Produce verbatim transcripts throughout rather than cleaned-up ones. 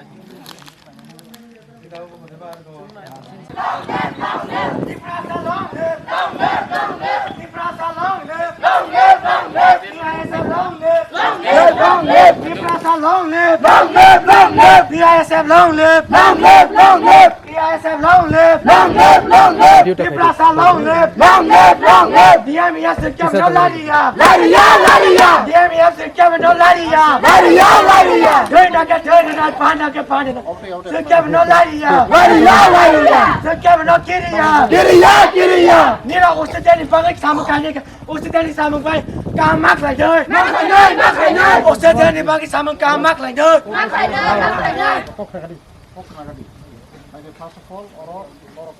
Tiprasa long live! Long live! Long live! Tiprasa long live! Long live! Long live! T I S F long live! Long live! Long live! Tiprasa long live! Long live! Long live! T I S F long live! Long live! Long live! T I S F long live! Long live! Long live! Tiprasa long live! Long live! Long live! D M E S se kya bana lariya? Lariya! Lariya! D M E S se kya bana lariya? Lariya! Lariya! Doi na ke doi na, pa na ke pa na. Sengkhe no lariya. Lariya, lariya. Sengkhe no kiriya. Kiriya, kiriya. Nira usiteni bagwi samung kanye ka. Usiteni samung bai kamak lai doi. Mak lai doi, mak lai doi. Usiteni bagwi samung kamak lai doi. Mak lai doi, mak lai doi. Kok nagadi. Kok nagadi. First of all, oro, oro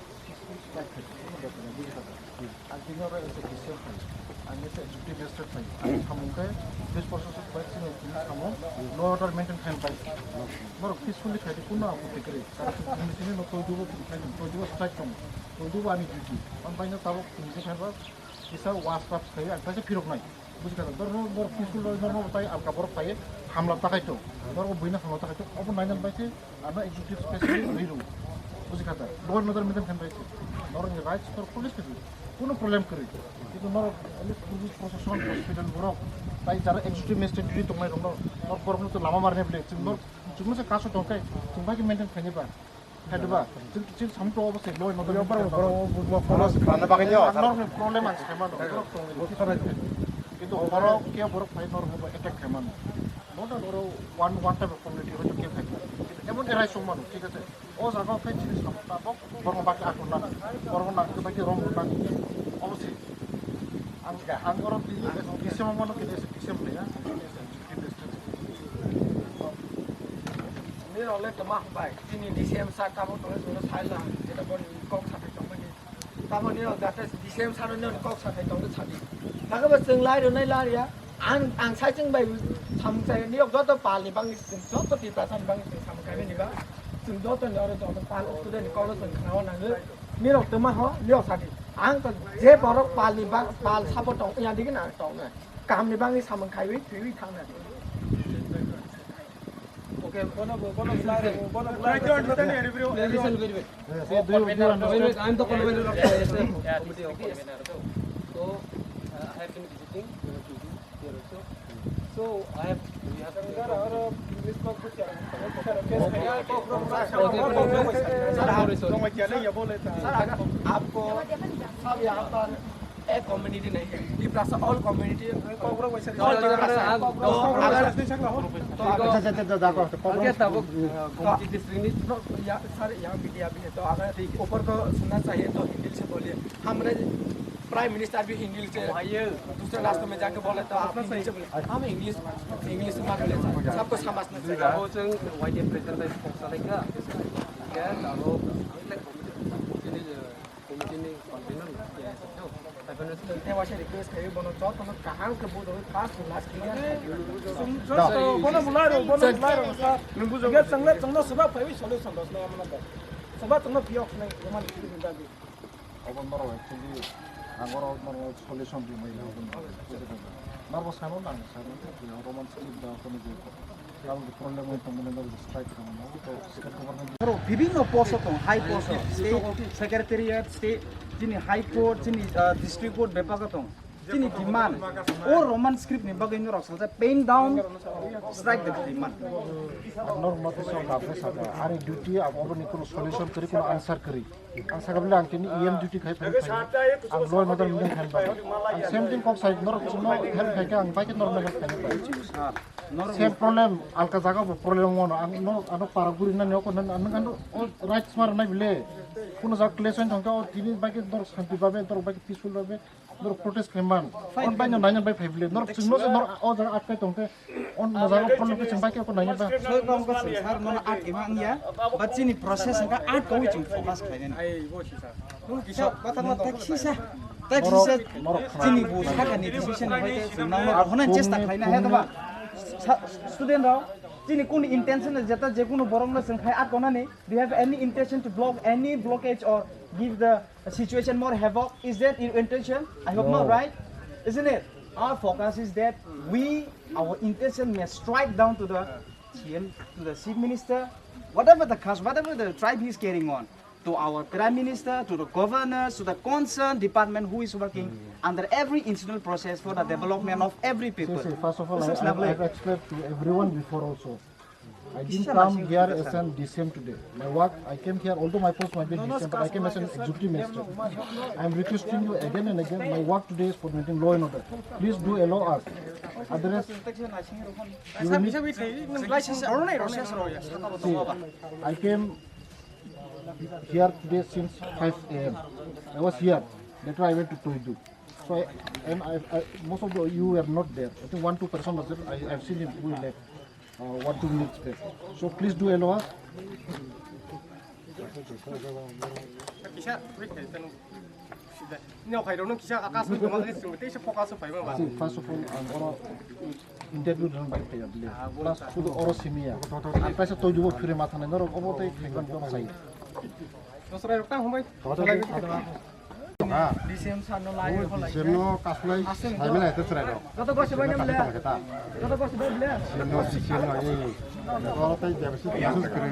Ang tini oro as a D C M phai, ang as a executive magistrate phai, ang samung khe police proshasok bai chini tini samung law order maintain khaina bai. Norok peacefully khai di, kuno apot kwrwi. Karon tini tini no toidubo tini khai di, toidubo strike tongo, toidubo ani duty. Ang bai no tabok tini khai ba kisa was pas khai ang kaisa phirok nai. Buji kha da, norok, norok peaceful rw, norok tai alka borok tai hamla takai to, norok buina hamla takai to, obo nainani bai se ano executive specialist rwi rw. Buji kha da, law and order maintain khaina bai se, norok ni rights norok police khe rw, kuno problem kwrwi. Kintu norok police, proshashan, hospital borok tai jara executive magistrate duty tongnai rok no, norok borok no to lama marne bwle, chwng norok, chwng no se kaso tongkhe, chwng bai khe maintain khainai ba. Khaideba, chwng, chwng samung tongo obo se law and order. Borok, borok, borok, borok, borok, borok, borok, borok, borok, problem ang sai mano, borok tongo. Kintu borok khe borok phai norok bo attack khai mano. Not that oro one, one type of community hoito khe khai mano. Emon erai song mano, thik ache. O jaga o khai chini samung tabok borok bakhe akhor nang, borok nang khe bakhe rom nang. Obo se. Ang, ang oro bini, bini se mano khe bini se, bini se mano ya. Nirok le toma hambai, chini D C M sir tamo tongwi chwngno sai la, jeta bo nini kok sathai tongmani. Tamo nirok jate D C M sir no nini kok sathai tongwi sadi. Hakhe bo chwng lai rwnai la riya. Ang, ang sai chwng bai samung chai, nirok joto pal ni bangni chwng, joto Tiprasa ni bangni chwng samung khaimani ba. Chwng joto ni oro joto pal student ni kok no chwng khnawa nangwi. Nirok toma ho, nirok sadi. Ang to je borok pal ni bang, pal support tong, ya digi na tong na. Kaham ni bangni samung khaiwi, thwiwi thang na. Okay, bono bo, bono bulai rw, bono bulai rw. Listen very well. Wait, wait, I am the convener of the S A committee of convener. So, uh, I have been visiting, uh, to you here also. So, I have, we have Sorry, sorry. Sir, आपको सब यहाँ पर एक कम्युनिटी नहीं है, Tiprasa all community। अच्छा, अच्छा, अच्छा, अच्छा, अच्छा, अच्छा। आगे तब गोमती डिस्ट्रिक्ट नहीं। No, यहाँ, सर, यहाँ मीडिया भी है, तो अगर ऊपर को सुनना चाहिए तो हिंदी से बोलिए। हमारे प्राइम मिनिस्टर भी हिंदी से दूसरे राष्ट्र में जाके बोले तो आप हिंदी से बोले, हम इंग्लिश, इंग्लिश में बोले, सबको समझना चाहिए। Abo chwng Y D F president bai kok salaikha, hingkhe abo committee ni convener. Tei waisa request khaio, bono jotono kaham khe bujogwi first to last clear khaio. Bono bulai rw, bono bulai rw, sir. Hingkhe chwngno, chwngno swbak phaiwi solution rwsnai amo no. Swbak chwngno phiyok nai, romani bagwi. Obo norok actually ang oro norok solution rimai ya, obo norok. Norok sano nang sano, Roman script da kono je ko. Abo je problem oi tongmani norok je strike tongmani, obo to state government. Oro bibhinno post tong, high post, state secretariat, state, chini high court, chini, ah, district court bebak tong. Chini demand, o Roman script ni bagwi norok salsa pen down, strike the demand. Norok no kisa kafre saka, ani duty abo ni kono solution kwrwi, kono answer kwrwi. Ang sakha bwle ang tini E M duty khai phai phai. Ang law and order maintain khai phai. Ang same thing kok sai norok chwngno help khai khe ang bai khe norokno help khai phai. Same problem alka jaga bo problem wano ang no ano para guri nani oko nan ang ano o right smar nai bile. Kuno jak clash oi thangka o tini bai khe norok santi babe norok bai khe peaceful babe. Norok protest khai man. On bai no nai bai phai bile. Norok chwngno se norok o jaga atkai tong khe. On mo jaga problem khe chwng bai khe ko nai ba. Sir, kok ko sir, sir, nono at ima wngya. Ba chini process wngkha at ko chwng focus khlai nani. Ai, bo si sir. Kisa, kisa, kisa. Chini bo sakha ni decision bai khe chwng nang no honan chesta khlai na he to ba. Student rok, chini kunu intention jeta je kunu borok no chwng khai at ko nani. Do you have any intention to block any blockage or give the situation more havoc? Is that your intention? I hope not, right? Isn't it? Our focus is that we, our intention may strike down to the C M, to the Chief Minister, whatever the cause, whatever the tribe he is carrying on, to our Prime Minister, to the governor, to the concerned department who is working under every institutional process for the development of every people. See, see, first of all, I, I, I've explained to everyone before also. I didn't come here as an D C M today. My work, I came here, although my post might be D C M, but I came as an executive magistrate. I am requesting you again and again, my work today is for maintaining law and order. Please do allow us. Otherwise, you will need, see, I came here today since five A M. I was here. Later I went to Toidu. So, I, and I, I, most of the, you were not there. I think one, two person was there. I, I've seen him who left, uh, one, two minutes back. So please do allow us. Ni o khairokno kisa kasui tongma khe chwng tei se focus o phaiba ba. See, first of all, ang oro interview rwna bai phaiya bile. Plus, sudu oro simiya. Ang kaisa Toidu bo phiri ma thangnai norok obo tei khaikon khe sai. Dosrai rok ta humbai. Ha. D C M sir no lai rok lai. D C M no kasulai. Aswng sai mena ete chwrai rok. Joto gosi bai nam le. Joto gosi bai le. D C M no, D C M no, eh. Ko tai jab si, jab si kre.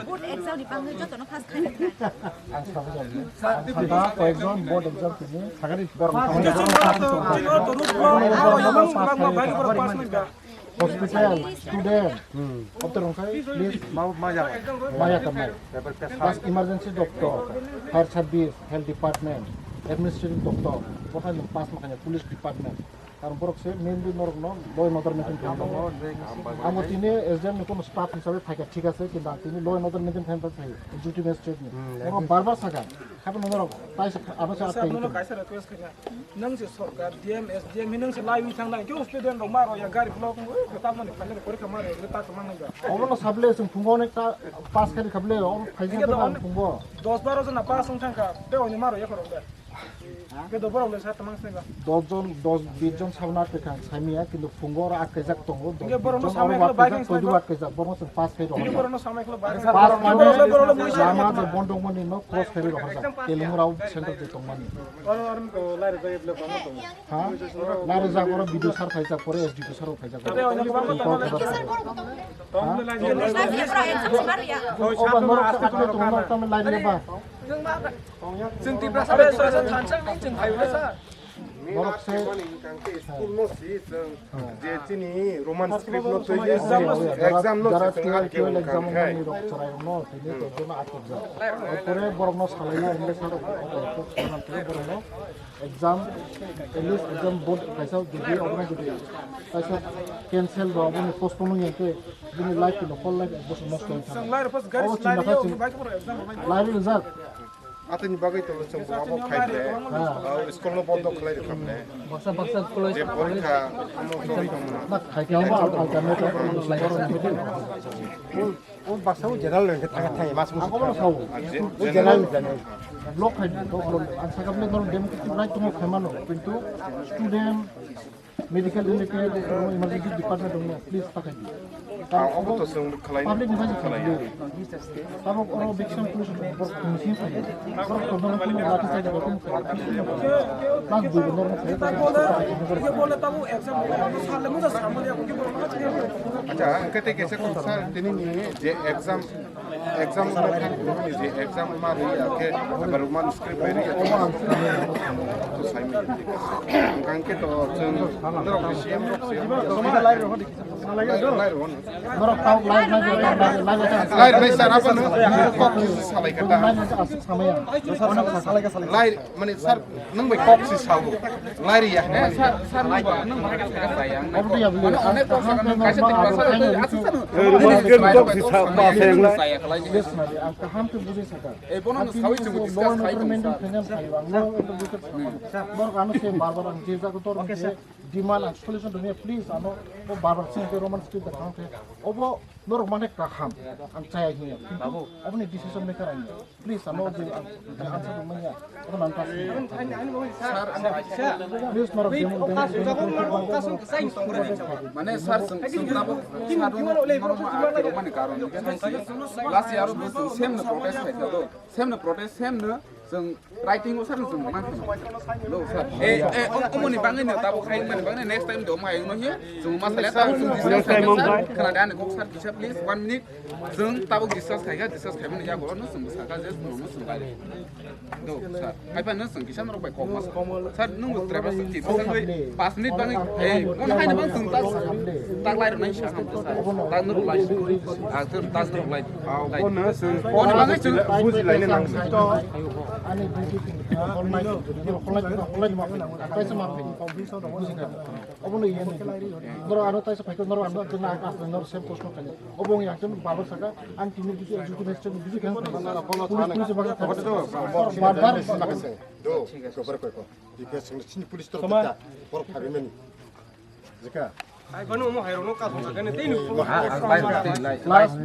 Good exam ni bangwi jotono pass khainai. Ang sabai jani. Ang sakha koyekjon board exam tini sakani borok. Hospital, student, obto rongkhai, please. Ma, ma jaga. Maya kamai. Plus emergency doctor, fire service, health department, administrative doctor, bothai nwng pass makanya police department. Karon borok se mainly norok no law and order maintain khaina nango. Amo tini S D M ni kono staff hisabe phaikha thik ase, kintu ang tini law and order maintain khaina bagwi executive magistrate ni. Oro bar bar sakha. Haphano norok taisa ano se atai. Nwng se sorkar, D M, S D M hinwi nwng se laiwi thangnai, khe student rok ma rok ya gari block, ui, khe tamoni phainai, porikha ma rok, ta tongma nang. Obono sable chwng phungo onek ta pass khairi khable, obo phaisa phungo. Dos baro jona pass wng thangkha, tei oni ma rok yakhorok de. Khe do borok le sa tamang snai ba. Dos jon, dos, bis jon sabna twi khang saimiya, kintu phungo oro atkhaijak tongo. Dos, bis jon oro atkhaijak, toidu atkhaijak, borokno chwng pass khai rok. Pass mane lama je bondong mani no cross khai rok. Telung rao center je tongmani. Oro oro ko lai rok le bla bla tongo. Ha? Lai rok jak oro B D O sir phaijak pore S D P sir phaijak. Oba norok sa atwi tongo norok tamo lai rok ba. Chwng Tiprasa bai Tiprasa thansa ni chwng phaiwi sa. Norok se school no si chwng je chini Roman script no twi exam no se chwng twelve exam no ni rok chwrai no tini to jono atuk ja. Pore borok no salai o English rok borok no exam at least exam board kaisa jodi obo jodi kaisa cancel ba obo postpone ya ke bini life ni whole life ek bosor nosto wngkha. Obo chinta kha chwng lai rok jak. Atini bagwi tolo chwng bo abo khai de. School no bondo khlai rwkha de. Baksa baksa college je porikha amo tongwi tongmani. Na khai khe abo alternate lai rok. O baksa o general rengkhe thangkha thangya mas musu. Ako bono sao. O general ni jani. Block khai di, block khai di. Ang sakha bile norok democratic right tongo khai mano. Kintu student, medical related, emergency department dong, please pakai di. Ang obo to chwng khlai public ni bajik khlai. Tabok oro biksan police borok tungsi phai. Borok tongmani kunu lati sai borok tungsi phai. Plus dui bo norok phai. Acha, ang kete kese kongsa tini ni je exam, exam ma khe ni je exam ma ri ya khe, abar Roman script ri ya khe, to sai mi. Ang khe to chwng norok C M rok se. Lai rok. Norok tau lai, lai, lai, lai, lai. Lai, lai, sir, apa nung? Kok kisi salai kata. Lai, lai, asik samaya. Lai, mani, sir, nung bai kok si sao. Lai, ya. Eh, sir, sir, nung bai, nung bai kok si sao. Mana, onek kok sa, nung kaisa tik kasa, asik sa, nung. Eh, rumah kok si sao, ma, sayang, lai. Yes, mari, ang kaham tu bujai saka. Eh, bono, nung sawi, chungu, discuss, khai, tong, sir. Borok ano se bar bar ang je jaga tor. Okay, sir. Demand ang solution rwmani, please, ano o bar bar sing khe Roman script da khang khe obo norok mane kaham ang chaya hiya. Babu. Oboni decision maker ang. Please, ano je ang answer rwmani ya. Obo nang ta. Sir, ang please norok demo, demo, demo. Mane sir, sing, sing tabuk, sir, norok ma, norok mane karon. Last year, same no protest khai do. Same no protest, same no, sing Writing o sir, chwng ma khna. Lo, sir. Eh, eh, om-, omoni bangwi no tabuk khai mani bangwi next time do ma ayung no hiya. Chwng ma sale tabuk chwng discuss khai sir. Khna da ani kok sir kisa please one minute. Chwng tabuk discuss khai kha, discuss khai mani yago no chwng saka je no chwng bai. Do, sir. Hai pa no chwng kisa norok bai kok ma sir. Sir, nung bo driver sir tip sangwi pas minute bangwi, eh, on hai no bang chwng tak, tak lai rwnai sa ham sir. Tak norok lai. Ah, sir, tak norok lai. Lai. Oni bangwi chwng buji lai ne nang. Ani duty holnai, holnai, holnai ma phai, taisa ma phai, buji kha. Obo no yen. Noro ano taisa phai, noro ano tena ak, noro sem kosno kani. Obo ngi akon balo saka, ang tini duty, duty next time duty kan. Police, police baka. Bar, bar. Do, ko bar ko ko. Di ke sing sini police to ta. Por phai mani. Jika. Ai, bano omo hairokno kasong sakani tei nuk. Last,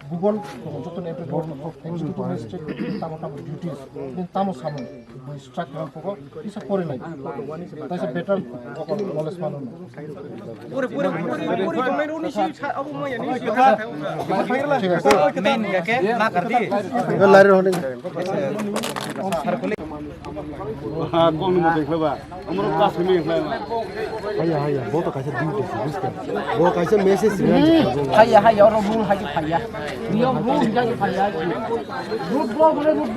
Google, joto ni executive magistrate tamo tamo duties, tamo samung, bai strike rang poko, isa pori lai. Taisa better knowledge mano. Pori, pori, pori, pori, tongnai rokni si sa, abo maya ni si. Main gake ma kardi. Lari rok ni. Ha, kong ni mo dekhle ba. Amro ka simi dekhle ba. Haya, haya, bo to kaisa duty se, buste. Bo kaisa message se. Haya, haya, oro rule hagi phaya. Niyom rule hagi phaya. Rule bo bole rule.